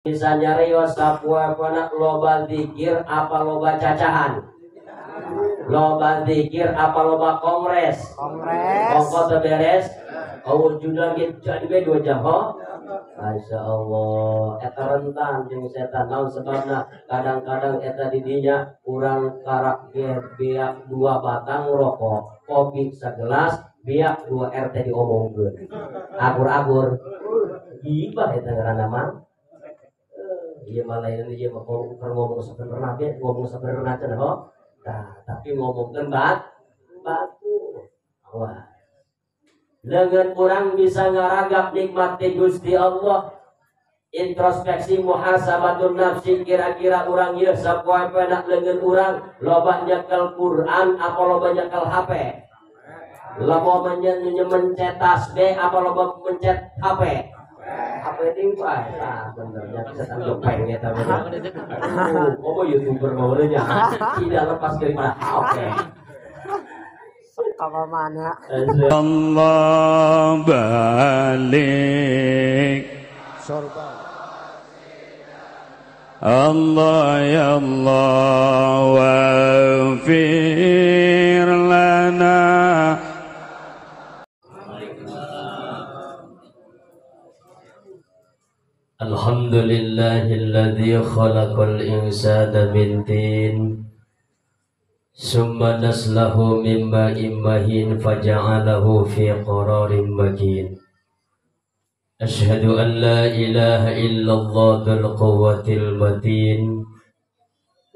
Bisa nyarios sapoe-poena loba zikir apa loba cacahan? Loba zikir apa loba kongres? Kongres. Ongko teu beres? Oh, judul ge jadi we 2 jam, ho? Masya Allah, eta rentan jeung setan. Naon sebabna? Kadang-kadang eta di dinya urang karak ge beak 2 batang rokok, kopi segelas, beak 2 RT diomongkeun. Agur-agur. Gibah eta ngaranna mah. Ieu mah lain ieu mah keur ngomong sabenerna ge, ngomong sabenerna cenah, ho. Nah, tapi ngomongkeun batu. Wah. Lengan orang bisa ngaragap nikmat ti Gusti Allah. Introspeksi muhasabatun nafsi, kira-kira orang ieu sapoe-poena leungeun urang loba nyekel Quran apa loba nyekel HP? Loba mencet tasbih apa loba mencet HP? HP ini wae, ah, benernya bisa tanggap pengen eta bener. Oh, YouTuber mah nya tidak lepas daripada HP. Apa mana? Allah balik. Allah ya Allah wafir lana. Alhamdulillahilladzi khalaqal insana min tin summa naslahu min ma'in mahin faja'alahu fi qararin makin. Ashhadu an la ilaha illallah dzul quwwatil matin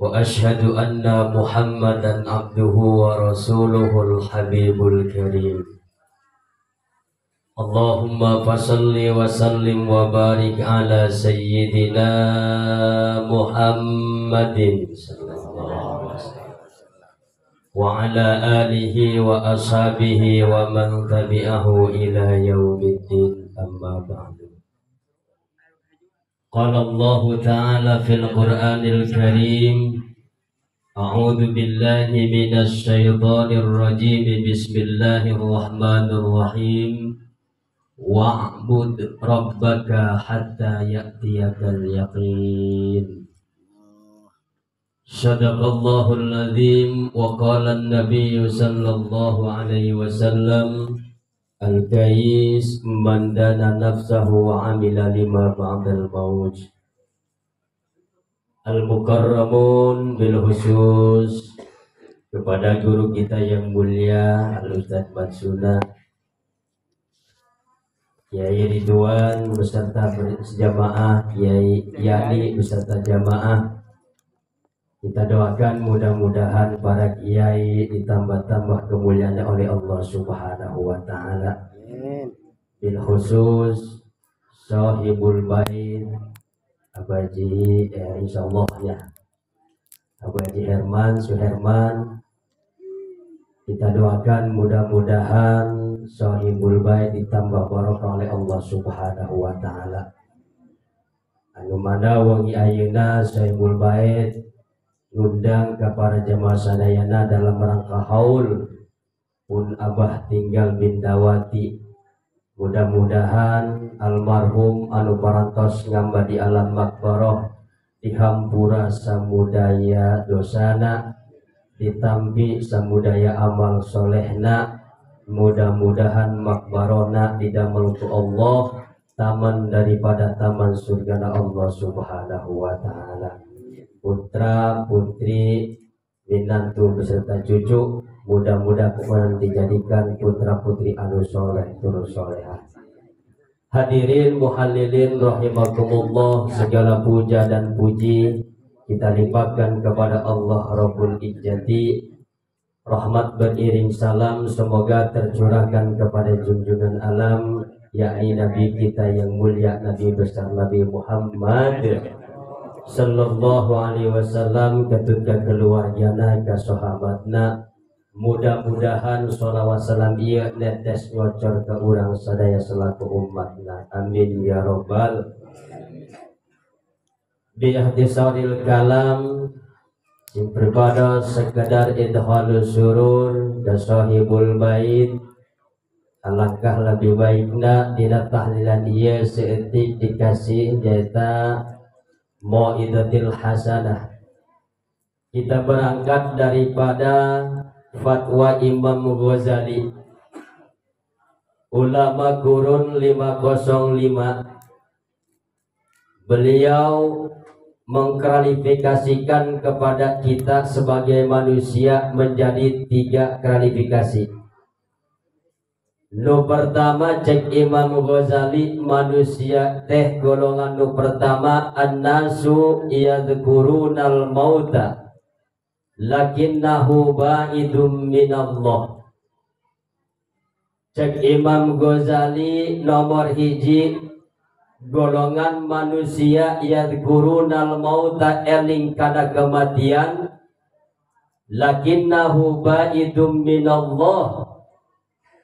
wa ashhadu anna Muhammadan abduhu wa rasuluhul habibul karim. Allahumma fasalli wa sallim wa barik ala sayyidina Muhammadin sallallahu alaihi wasallam wa ala alihi wa ashabihi wa man tabi'ahu ila yaumiddin, amma ba'du. Qala Allahu ta'ala fil Qur'anil Karim, a'udzu billahi minasy syaithanir rajim, bismillahirrahmanirrahim. Wa'bud rabbaka hatta ya'tiyakal yaqin. Shadaqallahul azim. Wa qala an-nabiy sallallahu alaihi wasallam, al-kayis man dana nafsahu wa amila lima ba'dal maut. Al-mukarramun bil khusus kepada guru kita yang mulia Al-Ustaz Mansuna, Kiai Ridwan beserta jamaah, Kiai Yani beserta jamaah. Kita doakan mudah-mudahan para kiai ditambah-tambah kemuliaannya oleh Allah Subhanahu wa taala. Bil khusus sahibul bait Abaji, insyaallah ya, Abaji Herman Suherman. Kita doakan mudah-mudahan sahibul bait ditambah barokah oleh Allah Subhanahu wa taala. Anu mana wengi ayeuna sahibul bait ngundang ke para jemaah sadayana dalam rangka haul pun Abah tinggal bindawati. Mudah-mudahan almarhum anu parantos ngamba di alam makbarah dihampura samudaya dosana, ditampi samudaya amal solehna. Mudah-mudahan makbarona didamel ku Allah, taman daripada taman surgana Allah Subhanahu wa taala. Putra putri minantu beserta cucu mudah-mudahan dijadikan putra putri anu soleh turun solehah. Hadirin muhallilin rahimakumullah, segala puja dan puji kita limpahkan kepada Allah Rabbul Izzati. Rahmat beriring salam semoga tercurahkan kepada junjungan alam, yakni Nabi kita yang mulia, Nabi besar Nabi Muhammad sallallahu alaihi wasallam, ketuka keluargana ka sahabatna. Mudah-mudahan sholawat salam ieu netes ngocor ke urang sadaya selaku umatna. Amin ya robbal. Bi ihtisaril kalam, pribadi sekedar idkhalus surur ka sahibul bait. Alangkah lebih baikna dina tahlilan ieu seetik dikasih nyaeta mau'izatil hasanah. Kita berangkat daripada fatwa Imam Ghazali, ulama kurun 505. Beliau mengklarifikasikan kepada kita sebagai manusia menjadi tiga klarifikasi. Nu pertama cek Imam Ghazali, manusia teh golongan nu pertama annasu yadhkurunal mauta lakinnahu ba'idum minallah. Cek Imam Ghazali nomor hiji golongan manusia yadhkurunal mauta eling kana kematian lakinnahu ba'idum minallah,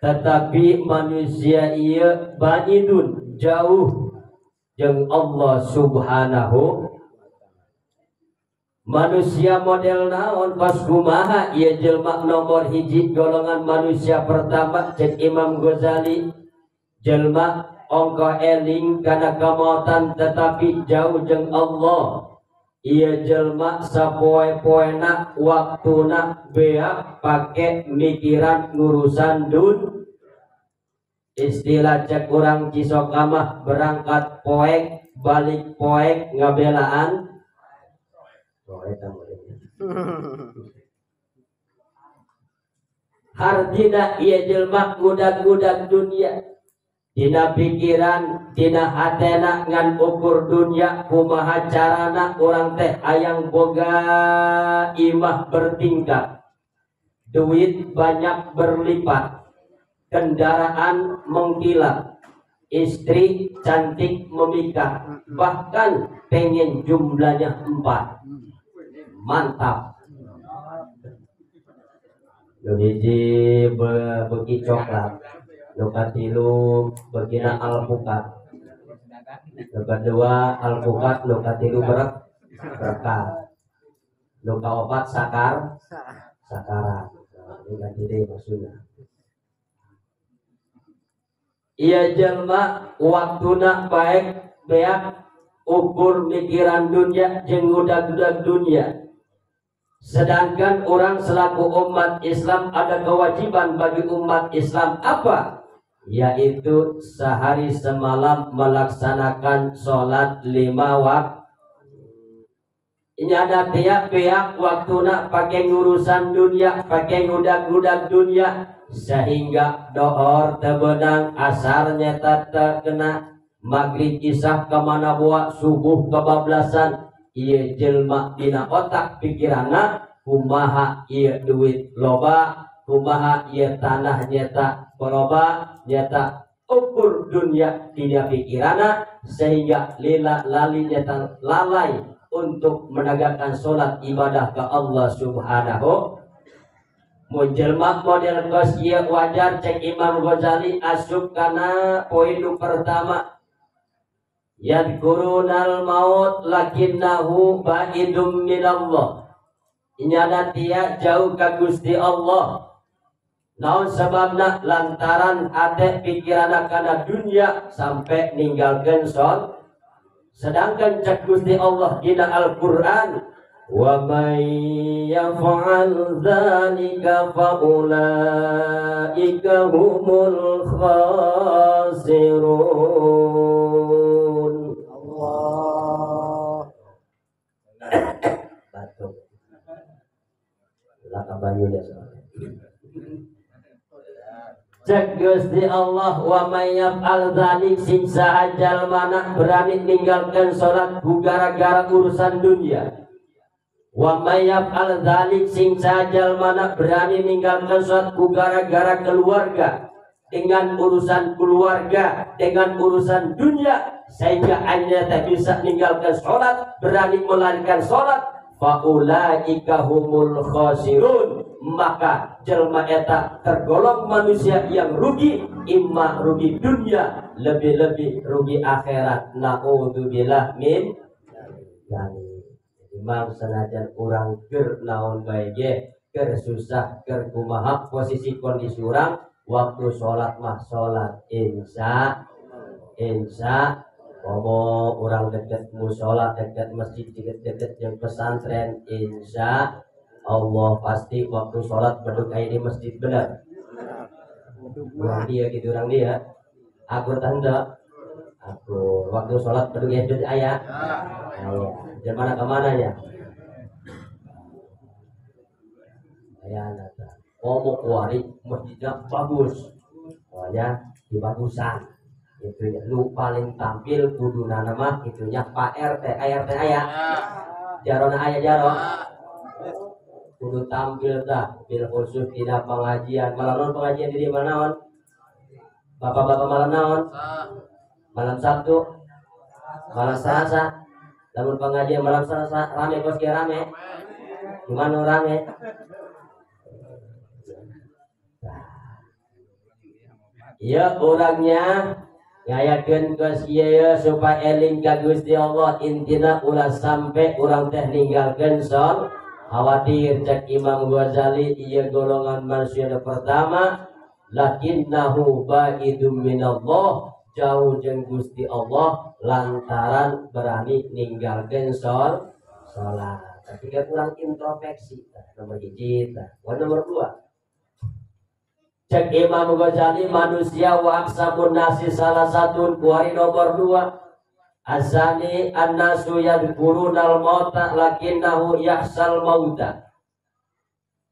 tetapi manusia ieu ba'idun jauh jeung Allah subhanahu. Manusia model naon pas kumaha ieu jelma nomor hiji golongan manusia pertama cek Imam Ghazali, jelma ongko eling kana kamautan tetapi jauh jeung Allah. Ieu jelma sapoe-poena waktuna beak pake mikiran ngurusan dun. Istilah cek urang Cisokamah berangkat poek balik poek ngabelaan. Hartina ieu jelma ngudag-ngudag dunia, dina pikiran dina hatena ngan ukur dunia kumaha carana urang teh hayang boga imah bertingkat, duit banyak berlipat, kendaraan mengkilat, istri cantik memikat, bahkan pengen jumlahnya 4. Mantap. Nu hiji beuki coklat, nu katilu beukina alpukat, nu kadua alpukat, nu katilu berkat, nu kaopat sakar sakarat. Ini ganti deui maksudna. Ieu jelma waktuna baik beak ukur mikiran dunia jeung ngudag-ngudag dunia. Sedangkan orang selaku umat Islam ada kewajiban bagi umat Islam apa? Yaitu sehari semalam melaksanakan sholat 5 waktu. Ini ada pihak-pihak waktuna pakai ngurusan dunia, pakai ngudag-ngudag dunia, sehingga dohor tebenang, asarnya tak terkena, maghrib isya kemana buat, subuh kebablasan. Ieu jelma dina otak pikiranna kumaha ieu duit loba, kumaha ieu tanah nyeta loba, nyeta ukur dunia dina pikiranna, sehingga lila lali nyeta lalai untuk menegakkan sholat ibadah ke Allah subhanahu. Mun jelma model kos ieu wajar cek Imam Ghazali asup kana poin pertama, yadhkurunal maut lakinnahu ba'idum minallah. Inyana tia jauh ka Gusti Allah. Naon sebabna? Lantaran ate pikiranna kana dunia sampai ninggalkeun sholat. Sedangkan cek Gusti Allah dina Al-Qur'an, wa may yaf'al dzalika fa ulaika humul khasirun. Allah. Batuk. Laka banyunya soalnya. Cek Gusti Allah, wa may yaf'al dzalik, sing saha jalmana berani ninggalkeun salat ku gara-gara urusan dunia. Wa may yaf'al dzalik, sing saha jalmana berani ninggalkeun salat ku gara-gara keluarga, dengan urusan keluarga, dengan urusan dunia, sehingga hanya tak bisa ninggalkan sholat, berani melarikan sholat, faulaika humul khasirun. Maka jelma eta tergolong manusia yang rugi, imma rugi dunia, lebih-lebih rugi akhirat. Na'udzubillah min dzalik. Imam senajan urang keur naon bae ge, keur susah, keur kumaha posisi kondisi urang, waktu sholat mah sholat insya insya Komo urang deket musola, deket masjid, deket jeung pesantren, insya Allah pasti waktu sholat beduk aya di masjid bener. Urang dia gitu urang dia. Akur tanda. Akur. Waktu sholat beduk aya di aya. Ayo, mana kemana ya? Aya nata. Komo kuari masjidnya bagus. Pokoknya dibagusan. Itu ya, lu paling tampil kudu nama itunya Pak RT, ART aya. Jarona aya jaro. Kudu tampil dah bil khusus dina pengajian. Malam naon pengajian di mana naon? Bapak-bapak malam naon? Malam Sabtu, malam Selasa. Lamun pengajian malam Selasa rame kos kieu rame. Gimana rame? Ya orangnya ngayakeun kos ieu supaya eling ka Gusti Allah intina ulah sampai urang teh ninggalkeun sol. Khawatir cek Imam Ghazali ieu golongan manusia pertama lakinnahu ba'idum minallah jauh jeung Gusti Allah lantaran berani ninggalkeun sol salat. Ketika kurang introspeksi nomor 1, nomor 2. Cek Imam Ghazali manusia wa aqsamun nasi salah satu kuari nomor 2. Azani annasu yadhkurunal mauta lakinnahu yahsal mauta.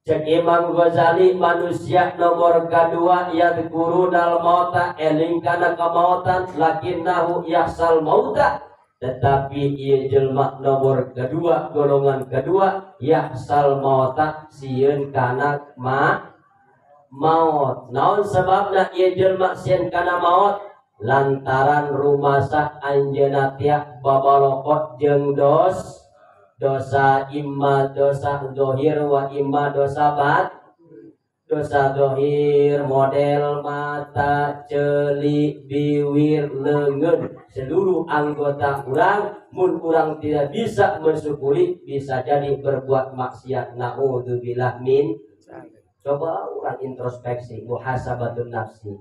Cek Imam Ghazali manusia nomor kedua yadhkurunal mauta eling kana kamautan lakinnahu yahsal mauta. Tetapi ieu jelma nomor kedua golongan kedua yahsal mauta sieun kana maut. Naon sebabna ieu jelma sieun kana maut? Lantaran rumasa anjeunna tiak babalokot jeung dosa imma dosa dohir wa imma dosa bat. Dosa dohir model mata, celik, biwir, leungeun, seluruh anggota urang mun urang tidak bisa mensyukuri bisa jadi berbuat maksiat, naudzubillah min. Coba urang introspeksi muhasabatun nafsi.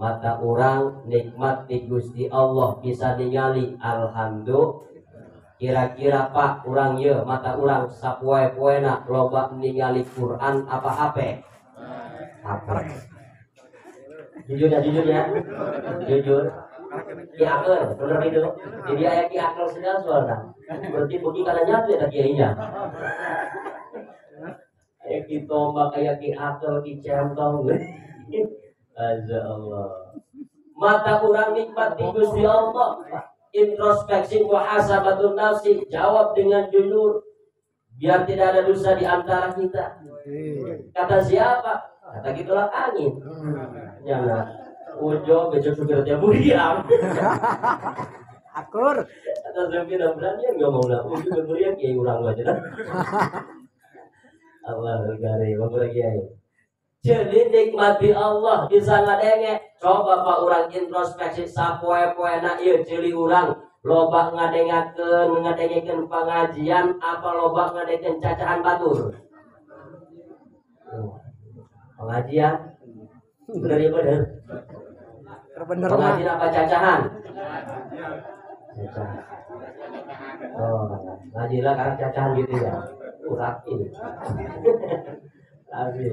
Mata orang nikmat di Gusti Allah bisa ningali alhamdulillah. Kira-kira Pak urang ye mata urang sapoe-poena loba ningali Quran apa HP? Apa? Jujur ya, jujur ya. Jujur. Ki akal, bener itu. Jadi aya ki akal segala soalna. Berarti beuki kana nyatu eta kiainya. Aya ki tombak, aya ki akal, ki centong. Azza Allah. Mata urang nikmat di Gusti Allah. Introspeksi muhasabatun nafsi, jawab dengan jujur biar tidak ada dosa di antara kita. Kata siapa? Kata gitulah angin. Nyana. Ujo besok supir teh buriang. Akur. Kata supir berani ngomong lah. Ujo buriang kiai urang aja. Allah gare, bapak kiai. Jadi nikmati Allah bisa ngadenge. Coba pak urang introspeksi sapoe-poena ieu ceuli urang loba ngadengakeun ngadengekeun pengajian apa loba ngadengekeun cacahan batur. Pengajian bener ya bener. Bener. Pengajian apa cacahan? Cacahan. Oh, ngajilah karena cacahan gitu ya. Rapi. Rapi.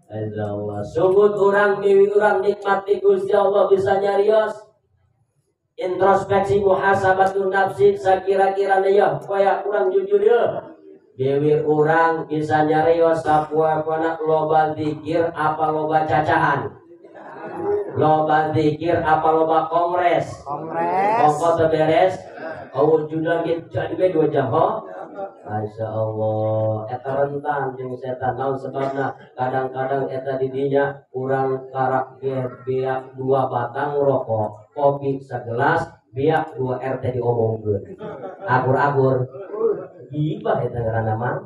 Allah. Sungut orang dewi orang nikmati Gusti Allah bisa nyarios. Introspeksi muhasabatun nafsi sakira-kira ya kaya kurang jujur ya. Dewi orang bisa nyarios sapoe-poena loba zikir apa loba cacahan? Loba zikir apa loba kongres? Kongres. Kongko teu beres. Kawujudan ge jadi we 2 jam ho. Masya Allah, eta rentan jeung setan. Naon sebabna? Kadang-kadang eta di dinya urang karak beak 2 batang rokok, kopi segelas, beak 2 RT diomongkeun. Agur-agur. Gibah eta ngaranna mah.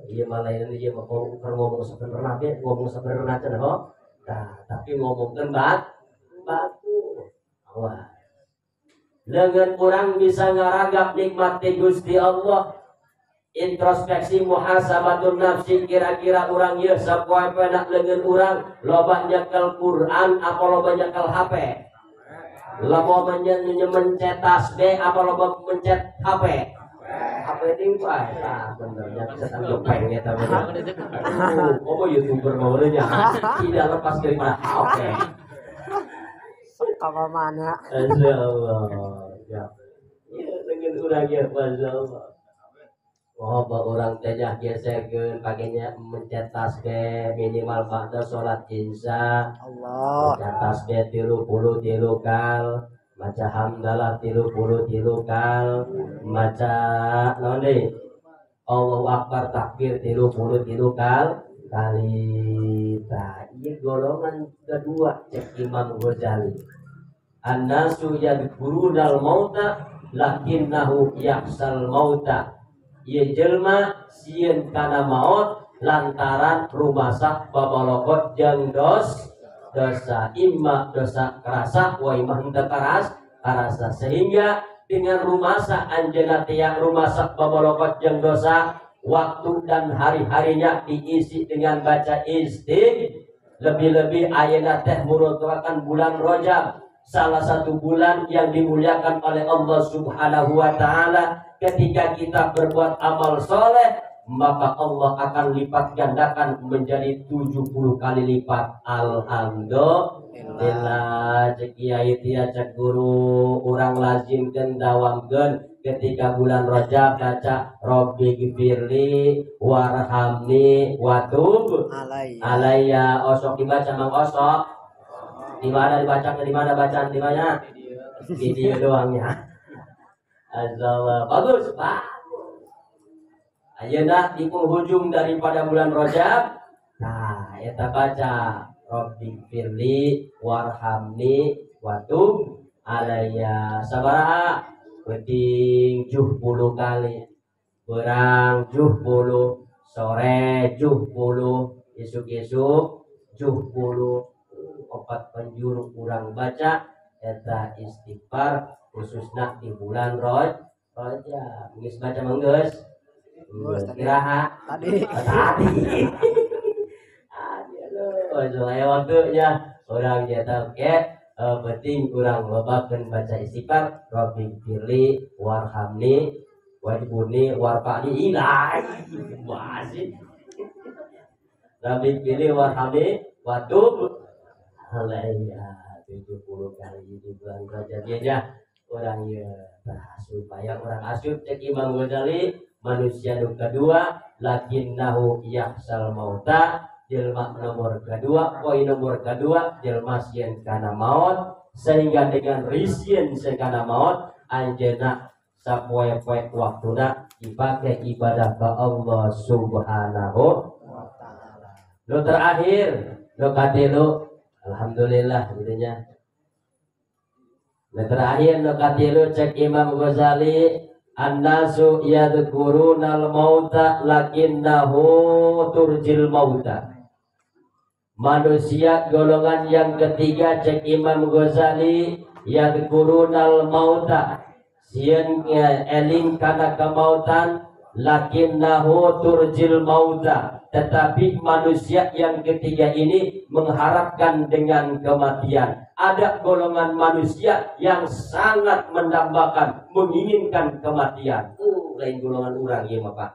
Ieu mah lain ieu mah ngomong sabenerna be, ngomong sabenerna cenah ho. Tah, tapi ngomongkeun batu. Awas. Lengan orang bisa ngaragap nikmati Gusti Allah. Introspeksi muhasabatun nafsi kira-kira orang ye sapoe-poena lengan orang loba nyekel Quran apa loba nyekel HP? Loba mencet tasbih apa loba mencet HP? HP ini wah, benernya bisa tanggung pengen eta bener. Oh, YouTuber maunya tidak lepas daripada HP. Apa mana? Masyaallah. Ya. Ya dengan urang ya masyaallah. Oh, orang teh geserkeun pakainya mencet tasbih minimal ba'da salat isya. Allah. Mencet tasbih 33 kal, maca hamdalah 33 kal, maca naon deui? Allahu akbar takbir 33 kal kali. Tah, ieu golongan kedua cek Imam Ghazali. Annasu yadhkurunal mauta lakinnahu yakhsal mauta. Ieu jelma sieun kana maot lantaran rumasak babalokot jeung dosa, imma dosa kerasa wa imma henteu karasa, sehingga dengan rumasa anjeunna teh rumasak babalokot jeung dosa, waktu dan hari-harinya diisi dengan baca istighfar. Lebih-lebih ayeuna teh merupakan bulan Rajab, salah satu bulan yang dimuliakan oleh Allah Subhanahu wa taala. Ketika kita berbuat amal soleh, maka Allah akan lipat gandakan menjadi 70 kali lipat. Alhamdulillah. Cek kiai tia cek guru urang lazimkeun dawamkeun ketika bulan Rajab baca Rabbi gfirli warhamni watub alayya. Osok dibaca mang osok. Di mana dibaca, di mana bacaan, di mana? Video doangnya. Azallah. Bagus, Pak. Ayeuna di penghujung daripada bulan Rajab. Nah, eta baca Rabbi firli warhamni watub alayya. Sabaraha? Penting 70 kali. Berang 70, sore 70, isuk-isuk 70. Opat penjuru kurang baca eta istighfar khususnya di bulan Rajab. Geus baca mah geus? Iraha tadi. Tadi. Aduh, aya waktunya urang eta oke penting urang lobakeun baca istighfar Rabbi firli warhamni wajibuni warfa'ni ilahi. Masih. Rabbi firli warhamni watub alayya 70 kali di bulan Rajab ya orang ya supaya orang asup cek Imam Ghazali manusia nu kedua lakinnahu yakhsal mauta, jelma nomor kedua, poin nomor kedua jelma sieun kana maot, sehingga dengan risieun kana maot anjeunna sapoe-poe waktuna dipake ibadah ka Allah Subhanahu wa taala. Nu terakhir nu katilu, alhamdulillah gitunya. Nah, terakhir nu katilu cek Imam Ghazali annasu yadhkurunal mauta lakinnahu turjil mauta. Manusia golongan yang ketiga cek Imam Ghazali yadhkurunal mauta, sieun eling kana kemautan lakinnahu turjil mauta, tetapi manusia yang ketiga ini mengharapkan dengan kematian. Ada golongan manusia yang sangat mendambakan, menginginkan kematian. Lain golongan urang ieu mah Pak.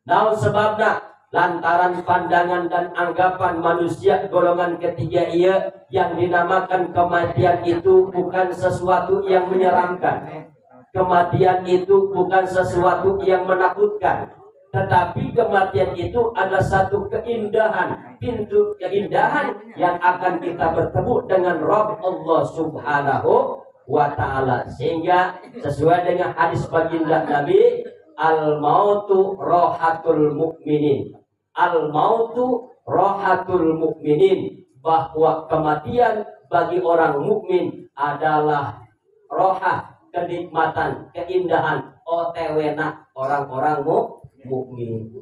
Naon sebabna? Lantaran pandangan dan anggapan manusia golongan ketiga ieu yang dinamakan kematian itu bukan sesuatu yang menyeramkan. Kematian itu bukan sesuatu yang menakutkan. Tetapi kematian itu adalah satu keindahan, pintu keindahan yang akan kita bertemu dengan Rabb Allah Subhanahu wa ta'ala. Sehingga sesuai dengan hadis baginda Nabi, al-mautu rohatul mukminin. Al-mautu rohatul mukminin, bahwa kematian bagi orang mukmin adalah rohah, kenikmatan, keindahan, otw-na orang-orang mukmin.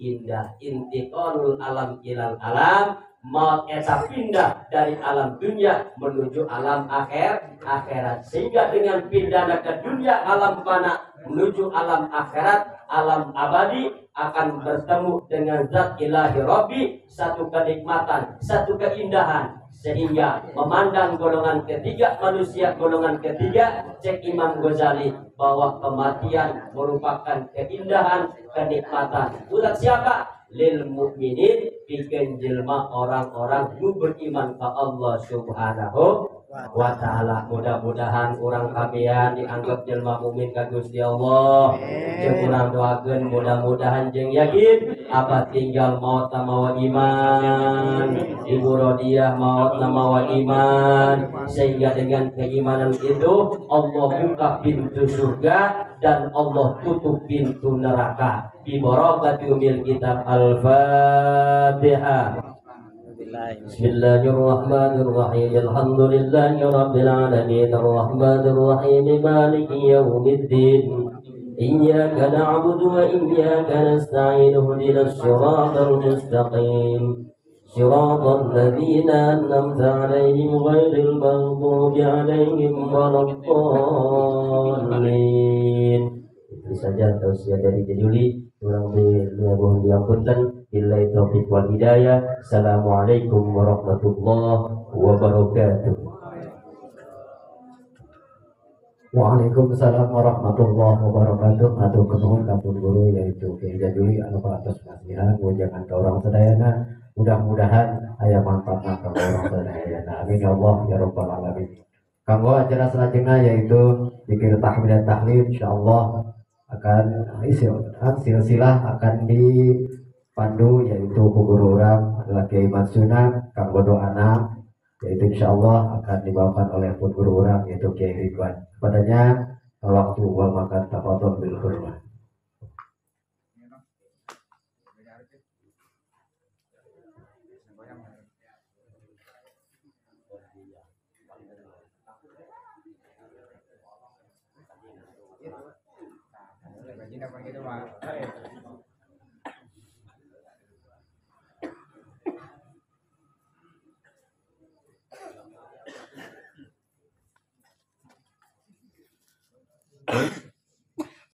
Indah intiqalul alam ilal alam, maut eta pindah dari alam dunia menuju alam akhirat. Sehingga dengan pindahnya ke dunia alam fana menuju alam akhirat, alam abadi, akan bertemu dengan zat ilahi Rabbi, satu kenikmatan, satu keindahan. Sehingga memandang golongan ketiga manusia, golongan ketiga cek Imam Ghazali bahwa kematian merupakan keindahan, kenikmatan. Ulat siapa? Lil mukminin, pikeun jelma orang-orang nu beriman ke Allah Subhanahu wa ta'ala. Mudah-mudahan urang kabehan dianggap jelma mukmin ka Gusti Allah. Jeung urang doakeun mudah-mudahan jeung yakin apa tinggal maut mawa iman, Ibu Rodiah maut mawa iman, sehingga dengan keimanan itu Allah buka pintu surga dan Allah tutup pintu neraka. Bi barakati umil kitab. Al-Fatihah. Bismillahirrahmanirrahim. Alhamdulillahi rabbil alamin arrahmanir rahim maliki yaumiddin. Iyyaka na'budu wa iyyaka nasta'in ihdinas siratal mustaqim siratal ladzina an'amta 'alaihim ghairil maghdubi 'alaihim waladdallin. Itu saja tausiah dari Juli. Kurang lebihnya mohon diampunkan. Billahi taufiq wal hidayah. Assalamualaikum warahmatullahi wabarakatuh. Waalaikumsalam warahmatullahi wabarakatuh. Hatur nuhun ka pun guru yaitu Kiai Jajuli anu parantos masihan wejangan ka urang sadayana. Mudah-mudahan aya manfaatna ka urang sadayana. Amin ya Allah ya rabbal alamin. Kanggo acara selanjutnya yaitu zikir tahmid dan tahlil, insyaallah akan silsilah akan dipandu yaitu ku guru urang adalah Kiai Mansuna kanggo doana yaitu insyaallah akan dibawakan oleh pun guru urang yaitu Kiai Ridwan. Kepadanya waktu wal makan tafadhol bil hurmah. Huh?